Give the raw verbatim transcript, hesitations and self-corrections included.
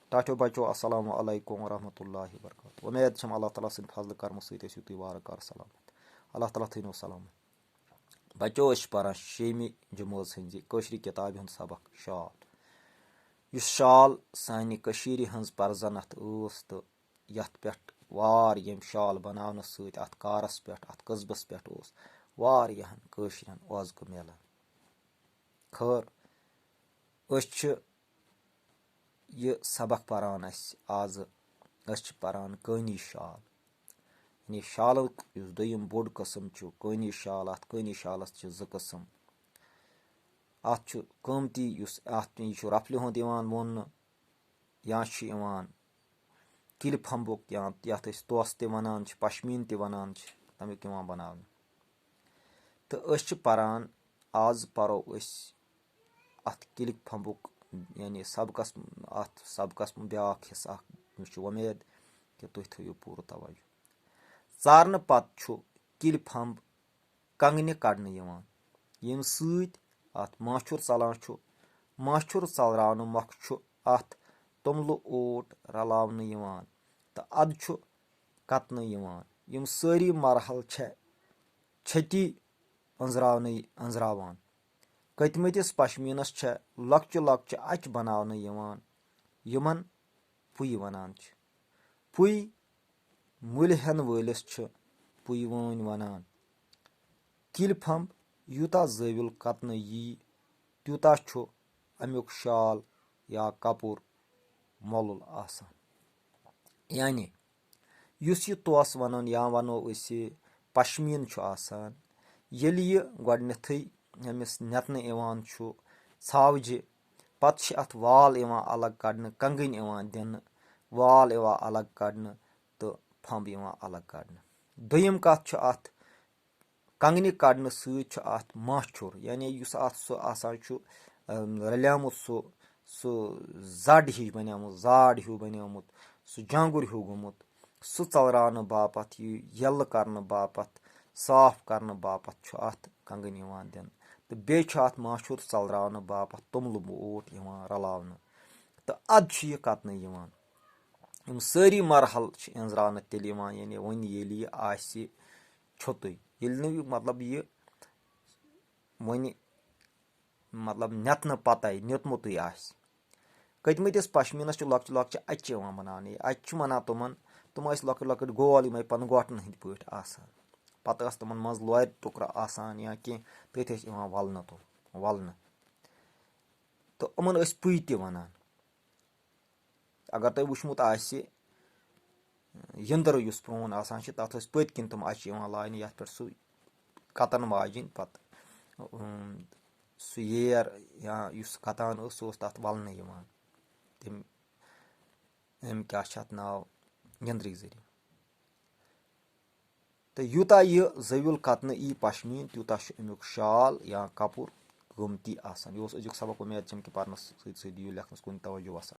ٹاٹھیو بچو، السلام علیکم ورحمۃ اللہ وبرکاتہ۔ وۄمید چھم اللہ تعالیٰ سٕنٛدِ فضلہٕ کرمہٕ سۭتۍ ٲسِو تُہۍ وارٕ کارٕ سلامت۔ اللہ تعالیٰ تھٲینو سلامت۔ بچو، أسۍ چھِ پران شیٚمہِ جمٲژ ہٕنٛزِ کٲشرِ کِتابہِ ہُنٛد سبق شال۔ یُس شال سانہِ کٔشیٖرِ ہٕنٛز پرزنتھ ٲس تہٕ یتھ پٮ۪ٹھ وار ییٚمہِ شال بناونہٕ سۭتۍ اتھ کارس پٮ۪ٹھ، اتھ قصبس پٮ۪ٹھ اوس واریاہن کٲشرٮ۪ن اوزگہٕ میلان۔ خٲر، أسۍ چھِ یہِ سبق پران اسہِ آزٕ۔ أسۍ چھِ پران کٲنی شال۔ یعنی شالُک یُس دوٚیِم بوٚڑ قٕسم چھُ کٲنی شال، اتھ کٲنی شالس چھِ زٕ قٕسم۔ اتھ چھُ قۭمتی، یُس اتھ، یہِ چھُ رفلہِ ہُنٛد یِوان ووننہٕ، یا چھُ یِوان کِلۍ پھمبُک، یا یتھ أسۍ توسہٕ تہِ ونان چھِ، پشمیٖن تہِ ونان چھِ، تمیُک یِوان بناونہٕ۔ تہٕ أسۍ چھِ پران، آز پرو أسۍ اتھ کِلۍ پھمبُک، یعنی سبقس، اتھ سبقس منٛز بیٛاکھ حصہٕ اکھ۔ مےٚ چھِ وۄمید کہِ تُہۍ تھٲیِو پوٗرٕ توجہ۔ ژارنہٕ پتہٕ چھُ کِلۍ پھمب کنگنہِ کڑنہٕ یِوان، ییٚمہِ سۭتۍ اتھ ماچھُر ژلان چھُ۔ ماچھُر ژلراونہٕ مۄکھٕ چھُ اتھ توٚملہٕ اوٹ رلاونہٕ یِوان تہٕ ادٕ چھُ کتنہٕ یِوان۔ یِم سٲری مرحلہٕ چھِ چھتی أنٛزراونہٕ، أنٛزراوان۔ کٔتمٕتِس پشمیٖنس چھےٚ لۄکچہِ لۄکچہِ اَچہِ بناونہٕ یِوان، یِمن پُیہِ ونان چھِ۔ پُے مُلۍ ہٮ۪ن وٲلِس چھِ پُیہِ وٲنۍ ونان۔ کِلۍ پھمب یوٗتاہ زٲویُل کتنہٕ یی، تیوٗتاہ چھُ امیُک شال یا کپُر مۄلُل آسان۔ یعنی یُس یہِ توسہٕ ونان یا ونو أسۍ یہِ پشمیٖن چھُ آسان، ییٚلہِ یہِ گۄڈٕنیتھٕے أمِس نٮ۪تنہٕ یِوان چھُ ژھاوجہِ، پتہٕ چھِ اتھ وال یِوان الگ کڑنہٕ، کنگٕنۍ یِوان دِنہٕ، وال یِوان الگ کڑنہٕ تہٕ پھمب یِوان الگ کڑنہٕ۔ دوٚیِم کتھ چھُ اتھ کنگنہِ کڑنہٕ سۭتۍ چھُ اتھ ماچھُر، یعنی یُس اتھ سُہ آسان چھُ، ام، رلیومُت سُہ، سُہ زڈ ہِش بنیومُت، زاڈ ہیوٗ بنیومُت، سُہ جانگُر ہیوٗ گوٚمُت، سُہ ژلراونہٕ باپتھ، یہِ یَلہٕ کرنہٕ باپتھ، صاف کرنہٕ باپتھ چھُ اتھ کنگن یِوان دِنہٕ۔ تہٕ بیٚیہِ چھُ اتھ ماچھُر ژلراونہٕ باپتھ توٚملہٕ اوٹ یِوان رلاونہٕ۔ تہٕ ادٕ چھُ یہِ کتنہٕ یِوان۔ یِم سٲری مرحلہٕ چھِ أنٛزراونہٕ تیٚلہِ یِوان، یعنی وۄنۍ ییٚلہِ یہِ آسہِ چھوٚتُے، ییٚلہِ نہٕ یہِ، مطلب، یہِ وۄنۍ، مطلب، نٮ۪تنہٕ پتے نیوٗتمُتُے آسہِ۔ کٔتمٕتِس پشمیٖنس چھِ لۄکچہِ لۄکچہِ اَچہِ یِوان بناونہٕ۔ یہِ اَچہِ چھِ ونان تِمن، تِم ٲسۍ لۄکٕٹۍ لۄکٕٹۍ گول، یِمے پنہٕ گۄٹن ہٕنٛدۍ پٲٹھۍ آسان۔ پتہٕ ٲس تِمن منٛز لورِ ٹُکرٕ آسان یا کینٛہہ، تٔتھۍ ٲسۍ یِوان ولنہٕ تِم، ولنہٕ۔ تہٕ یِمن ٲسۍ پُے تہِ ونان۔ اگر تۄہہِ وٕچھمُت آسہِ، یٔنٛدٕر یُس پرٛون آسان چھِ، تَتھ ٲسۍ پٔتۍ کِنۍ تِم اَچہِ یِوان لاینہٕ، یَتھ پٮ۪ٹھ سُہ کَتَن واجِنۍ پَتہٕ، اۭں، سُہ ییر یا یُس کَتان اوس، سُہ اوس تَتھ وَلنہٕ یِوان۔ تٔمۍ، أمۍ کیٛاہ چھِ اَتھ ناو، یٔنٛدرٕکۍ ذٔریعہٕ۔ تہٕ یوٗتاہ یہِ زٲویُل کَتنہٕ یی پشمیٖن، تیوٗتاہ چھُ اَمیُک شال یا کَپُر قۭمتی آسان۔ یہِ اوس أزیُک سبق، اُمید چھَم کہِ پَرنَس سۭتۍ سۭتۍ دِیِو لیکھنَس کُن توجہ۔ وَسَلام۔